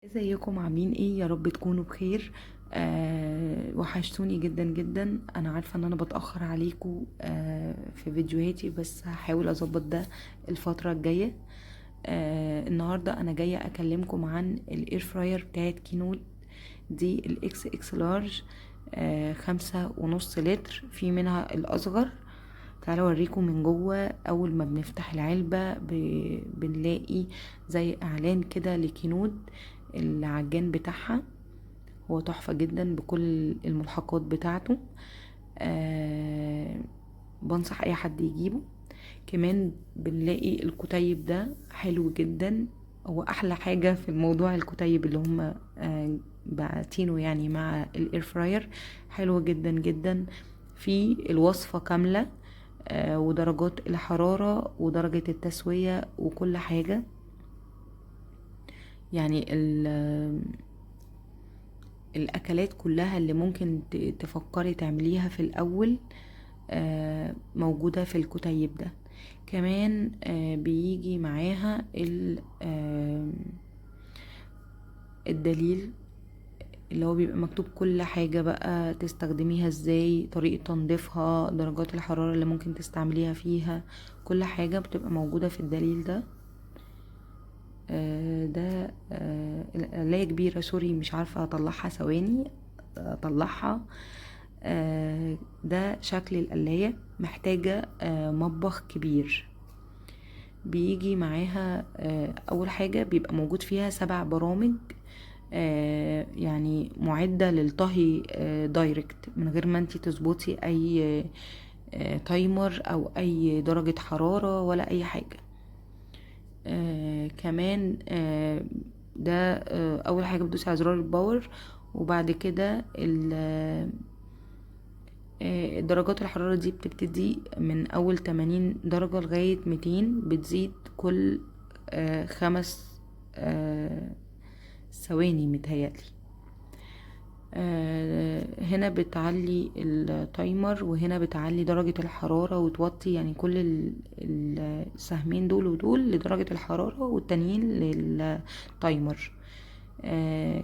ازيكم؟ عاملين ايه؟ يا رب تكونوا بخير. وحشتوني جدا جدا. انا عارفه ان انا بتاخر عليكم في فيديوهاتي، بس هحاول اظبط ده الفترة الجاية. النهارده انا جاية اكلمكم عن ال air fryer بتاعت كينود، دي الاكس اكس لارج، 5.5 لتر، في منها الاصغر. تعالوا اوريكم من جوه. اول ما بنفتح العلبة بنلاقي زي اعلان كده لكينود، العجان بتاعها هو تحفة جدا بكل الملحقات بتاعته. بنصح اي حد يجيبه. كمان بنلاقي الكتيب ده حلو جدا، هو احلى حاجة في الموضوع الكتيب اللي هم باعتينه مع ال air fryer، حلو جدا جدا. في الوصفة كاملة، ودرجات الحرارة ودرجة التسوية وكل حاجة. الأكلات كلها اللي ممكن تفكري تعمليها في الأول، موجودة في الكتيب ده. كمان بيجي معاها الدليل اللي هو بيبقى مكتوب كل حاجة بقى تستخدميها ازاي، طريقة تنظيفها، درجات الحرارة اللي ممكن تستعمليها فيها، كل حاجة بتبقى موجودة في الدليل ده. ده القلاية كبيرة، سوري مش عارفة اطلعها، ثواني اطلعها. ده شكل القلاية، محتاجة مطبخ كبير. بيجي معاها اول حاجة بيبقى موجود فيها 7 برامج، معدة للطهي، direct من غير ما انتي تظبطي اي timer او اي درجة حرارة ولا اي حاجة. كمان ده اول حاجة بتدوسي على زرار ال power، وبعد كده درجات الحرارة دي بتبتدي من اول 80 درجة لغاية 200، بتزيد كل 5 ثواني متهيألي. هنا بتعلي ال timer، وهنا بتعلي درجة الحرارة وتوطي، كل السهمين دول ودول لدرجة الحرارة والتانيين لل timer.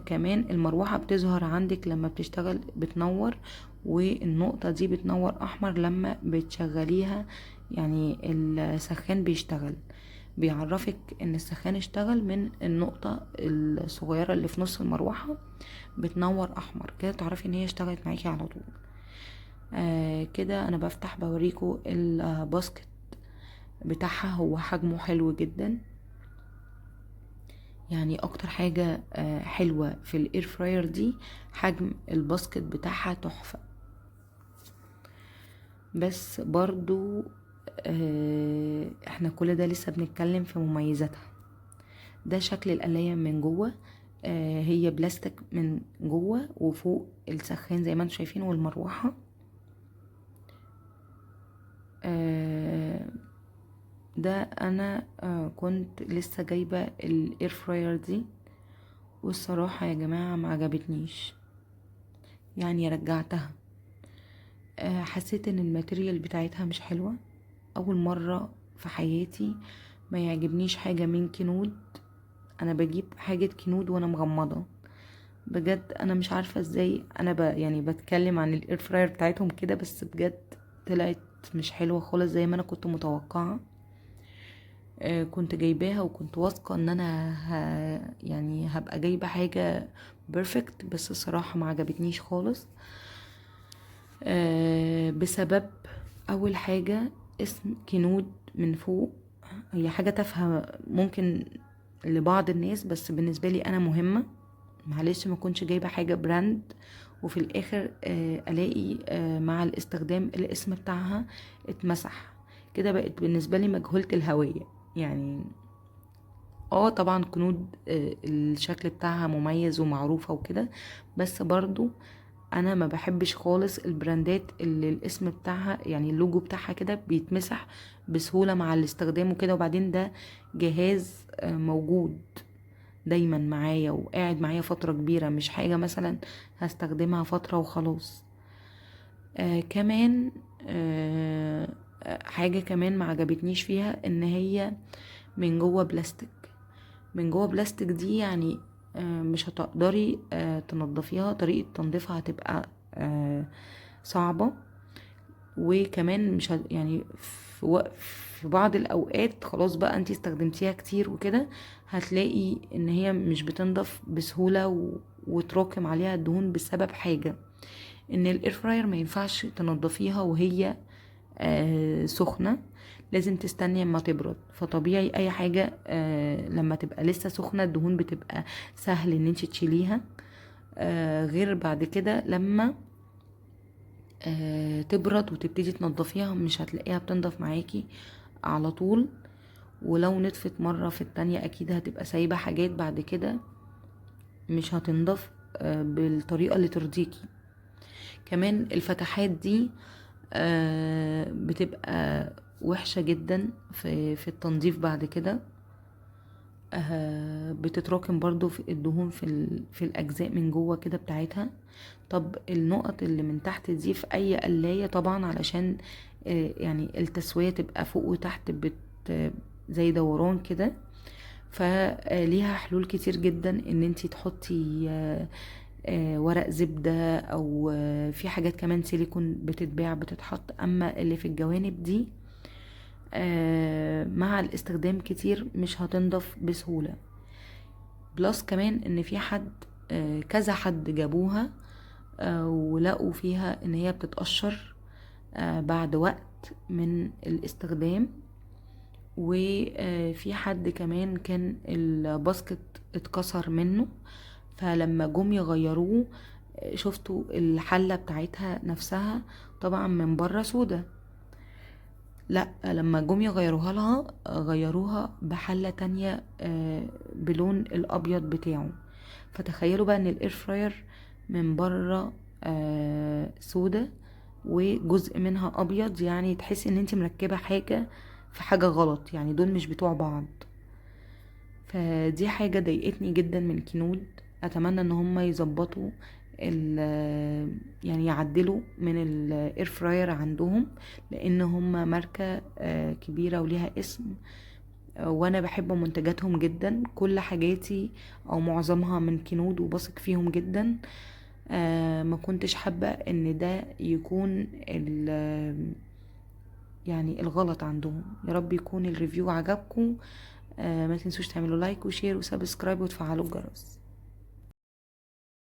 كمان المروحة بتظهر عندك لما بتشتغل بتنور، والنقطة دي بتنور أحمر لما بتشغليها، يعني السخان بيشتغل، بيعرفك ان السخان اشتغل من النقطة الصغيرة اللي في نص المروحة، بتنور احمر كده تعرفي ان هي اشتغلت معاكي على طول. كده انا بفتح بوريكو ال basket بتاعها، هو حجمه حلو جدا. اكتر حاجة حلوة في ال air fryer دي حجم ال basket بتاعها تحفة. بس برضو احنا كل ده لسه بنتكلم في مميزاتها. ده شكل القلاية من جوه، هي بلاستيك من جوه وفوق السخان زي ما انتم شايفين والمروحة. ده انا كنت لسه جايبة ال air fryer دي، والصراحة يا جماعة ما عجبتنيش، رجعتها. حسيت ان ال material بتاعتها مش حلوة. اول مرة في حياتي ما يعجبنيش حاجة من كينود. انا بجيب حاجة كينود وانا مغمضة بجد، انا مش عارفة ازاي انا بتكلم عن ال air fryer بتاعتهم كده، بس بجد طلعت مش حلوة خالص زي ما انا كنت متوقعة. كنت جايباها وكنت واثقة ان انا هبقى جايبة حاجة perfect، بس الصراحة ما عجبتنيش خالص. بسبب اول حاجة اسم كينود من فوق، هي حاجة تافهة ممكن لبعض الناس، بس بالنسبة لي انا مهمة. معلش ما كنتش جايبة حاجة brand، وفي الاخر الاقي مع الاستخدام الاسم بتاعها اتمسح كده، بقت بالنسبة لي مجهولة الهوية. طبعا كنود، الشكل بتاعها مميز ومعروفة وكده، بس برضو انا ما بحبش خالص البراندات اللي الاسم بتاعها يعني اللوجو بتاعها كده بيتمسح بسهولة مع الاستخدام وكده. وبعدين ده جهاز موجود دايما معايا وقاعد معايا فترة كبيرة، مش حاجة مثلا هستخدمها فترة وخلاص. كمان حاجة كمان ما عجبتنيش فيها ان هي من جوه بلاستيك. من جوه بلاستيك دي مش هتقدري تنظفيها، طريقة تنظيفها هتبقى صعبة. وكمان مش يعني في بعض الاوقات خلاص بقى انتي استخدمتيها كتير وكده، هتلاقي ان هي مش بتنضف بسهولة وتراكم عليها الدهون، بسبب حاجة ان ال air fryer ما ينفعش تنظفيها وهي سخنة، لازم تستني اما تبرد. فطبيعي اي حاجة لما تبقى لسه سخنة الدهون بتبقى سهل ان انت تشيليها، غير بعد كده لما تبرد وتبتدي تنظفيها مش هتلاقيها بتنضف معاكي على طول. ولو نطفت مرة في التانية اكيد هتبقى سايبة حاجات بعد كده مش هتنضف بالطريقة اللي ترضيكي. كمان الفتحات دي بتبقى وحشة جدا في التنظيف بعد كده، بتتراكم برضو في الدهون في الأجزاء من جوه كده بتاعتها. طب النقط اللي من تحت دي في أي قلاية طبعا، علشان يعني التسوية تبقى فوق وتحت زي دوران كده، فليها حلول كتير جدا ان انتي تحطي ورق زبدة، او في حاجات كمان سيليكون بتتباع بتتحط. اما اللي في الجوانب دي مع الاستخدام كتير مش هتنضف بسهولة. plus كمان ان في حد كذا حد جابوها ولقوا فيها ان هي بتتقشر بعد وقت من الاستخدام. وفي حد كمان كان ال basket اتكسر منه، فلما جم يغيروه شفتوا الحلة بتاعتها نفسها طبعا من بره سودة، لا لما جم يغيروها لها غيروها بحلة تانية بلون الابيض بتاعه. فتخيلوا بقى ان ال air fryer من بره سودة وجزء منها ابيض، يعني تحسي ان انت مركبة حاجة في حاجة غلط، يعني دول مش بتوع بعض. فدي حاجة ضايقتني جدا من Kenwood. اتمنى ان هم يظبطوا يعني يعدلوا من ال air fryer عندهم، لان هم ماركة كبيرة وليها اسم، وانا بحب منتجاتهم جدا، كل حاجاتي او معظمها من Kenwood وبثق فيهم جدا. ما كنتش حابة ان ده يكون يعني الغلط عندهم. يا رب يكون ال review عجبكم. ما تنسوش تعملوا like و share و subscribe وتفعلوا الجرس.